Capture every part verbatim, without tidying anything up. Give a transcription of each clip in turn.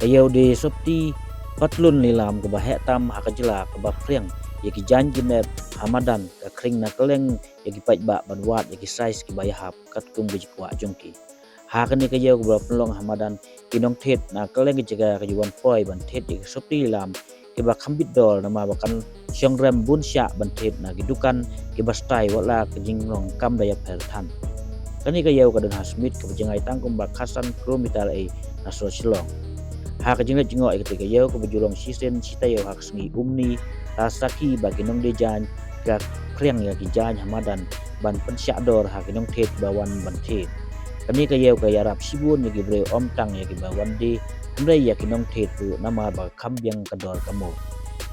Ïa u dei sopti patlun lilam kaba heh tam ha ka jylla, kaba phriang ïa ki jaiñ ki nep ha madan, ka khring na kylleng ïa ki paidbah ban wad ïa ki size kiba ïahap katkum ka jingkwah jong ki. Ha kane ka ïew kaba pynlong ha madan, ki nongthied na kylleng ki jaka ki ju wan poi ban thied ïa ki sopti lilam kiba kham bit dor, namar ba kan shong rem bun shah ban thied na ki dukan kiba stai, wat la ka jinglong kam da ïapher than. Kane ka ïew ka don ha smit kaba jngai tang kumba khatsan kilometer ei na sor Shillong. Ha ka jingleit jngoh ïa kata ka ïew kaba ju long shisien shi taïew ha ka sngi, ym ni, la sakhi ba ki nongdie jaiñ ka phriang ïa ki jaiñ ha madan ban pynshah dor ha ki nongthied ba wan ban thied. Kane ka ïew ka ïarap shibun ïa ki briew, ym tang ïa kiba wan die, hynrei ïa ki nongthied ruh, namar ba kham biang ka dor ka mur.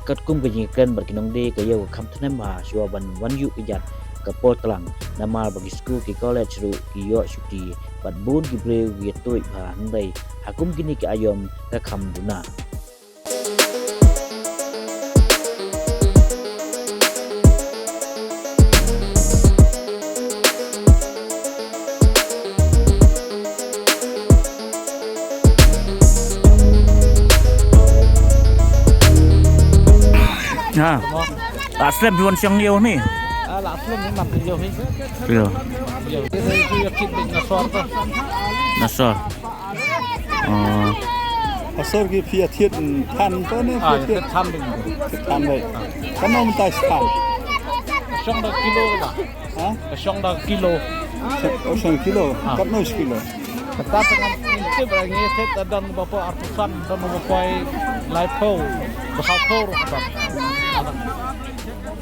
Katkum ka jingkren bad ki nongdie, ka ïew ka kham tnem bha shuwa ban wan ïuh kjat ka por tlang, namar ba ki skul ki college ruh ki ïoh shuti bad bun ki briew ki ïa tuid bha, hynrei ha kum kine ki aïom ka kham duna. Ha. La slem phi wan shong ïew ni. Ah, la slem ni man ïew hi. Ïew. Ïew. Ïew, ïew, ïew, kit bit na sor tu. Na sor. Oh. Ka sor ki phi ïa thied than to ne? Ah, phi ïa thied than ding. Thied than dei. Katno mynta shi than? Shong da kilo ka. Ha? Ka shong da kilo. Shong, oh, shong kilo. Ah. Katno shi kilo? Kata tang ngan tip, ngi thied da don ba poi arphew san, don ba poi laiphew, ba sawphew ruh ka don.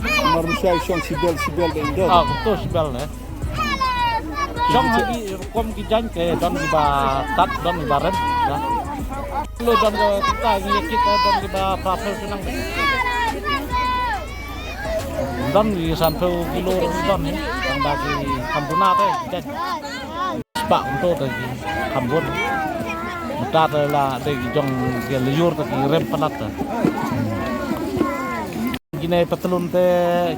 Namar mynshwa shong shibel, shibel dei don. Ah, kumto shibel ne. Shong ha ki rukom ki jaiñ te don kiba tad, don kiba rem. Lo don ka kata ngi kit don kiba phraphew shnong. Don ki sanphew kilo ruh don hi. Tang ba ki kham duna te jaiñ. Spah kumto te ki kham bun. Mynta te la te ki jong ki lyiur te ki rem palat te. Kine patlun te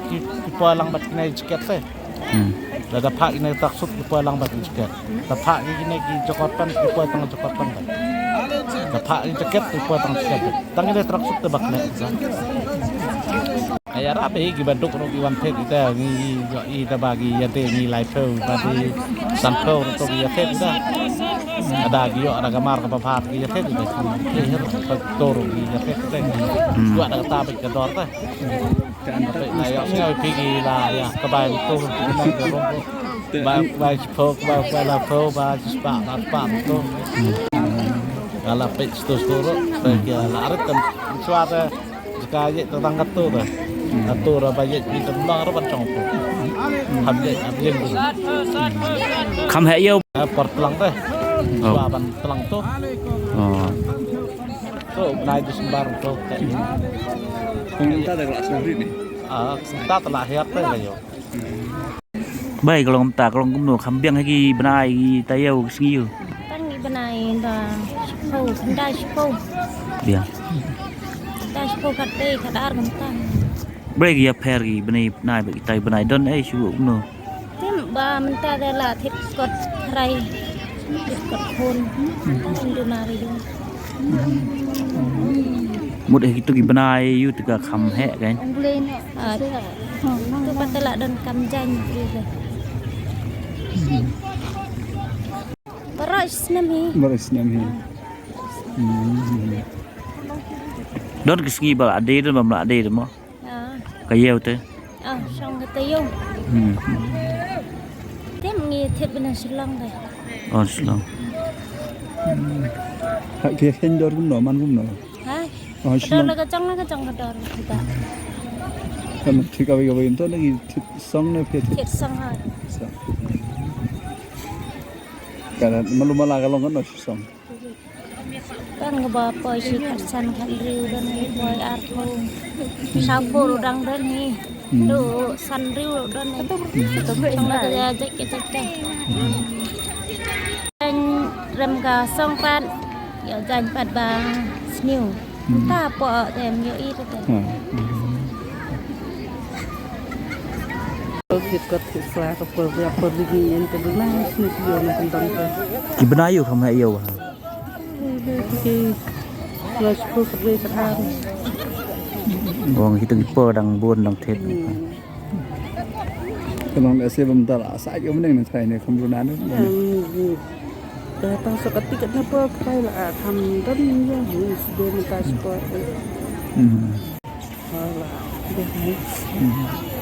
ki, ki poi lang bad kine jaket te. Hmm. Lada phah kine tracksuit ki poi lang bad kine jaket. Da phah ki kine ki jakot pant ki poi tang jakot pant. Da phah ki jaket ki poi tang jaket. Tang kine tracksuit te ba kine. Ïa, ïarap hi kiba duk ruh ki wan thied ita ngi ïohi da ba ki ïa te ngi laiphew ba ki sanphew ruh to ki ïa thied ita. Ada ki ïoh ada ka mar kaba bha ki ïa thied ita. Ki ïa thied to ruh ki ïa thied ita. Hmm. Ïoh da kata ba ka dor ta. Tapi na ïoh sngewbha phi ki la ïa ka bai tu. Bai, bai shiphew, bai, bai laiphew, bai shispah, bai spah tu. Ka la peit stu stu ruh. Bai ki la rit kan shuwa te. Jaka ïeit te tang katu te. Katu ra ba ïeit phi te bang ra ban shong tu. Hap ïeit, hap ïeit tu. Kham heh ïew. Eh, por tlang te. Oh. Shuwa ban tlang tu. Oh. Tu, bnai Disember tu. Kong mynta da ka la sngewrit ni. Ah, mynta te la hiar te ka ïew. Bai, ka long mynta, ka long kumno, kham biang ha ki bnai, ki taïew, ki sngi ïew. Tang ki bnai da shiphew, khyndai shiphew. Biang. Khyndai shiphew khatlei, khatar kumta. Bai, ki ïapher ki bnai, bnai, ki tai bnai don, eh, shu kumno. Te ba mynta da la thied kot rai, thied kot khun. Mynta duna ri duna. Mut eh kitu ki bnai ïew te ka kham heh kan. Ah, tu pat te la don kam jaiñ. Baroh snem hi. Baroh snem hi. Hmm. Don ki sngi ba la dei, don ba la dei mo. Ah. Ka ïew te. Ah, shong kata ïew. Hmm. Te ngi thied bna Shillong te. Oh, Shillong. Hmm. Ha, ki kheiñ dor kumno, man kumno? Ha? Oh, ka dor Shillong. La ka jong, la ka jong ka dor kita. Kan thied kawei kawei to na ki thied song ne phi thied? Thied song ha. Song. Ka malu mala ka long kan no song. Tang kaba poi shi khatsan khathynriew don hi, poi arphew. Sawphew ruh dang don hi. Hmm. Tu sanriew ruh don hi. Tang la ka jait ka jait ka. Jaiñ rem ka song pat, ïoh jaiñ pat ba sniew. Hmm. Ta po tem ïohi te. Hmm. Thit kot thit sla ka por ba por bi ngi en ka duna sniew ïoh na kandang ka. Ki bnai ïew kham heh ïew ha. Ki Nga shu khuslai sha ka. Ong hi tang por dang bun dang thied. Ka long lehse bym da la sah ïa u bneng na trai ne kham runan. Em, da tang sa ka tiket na por kai la, ah, kham don ïa ni sdang mynta sport. Hmm. Hala, deh ni. Hmm.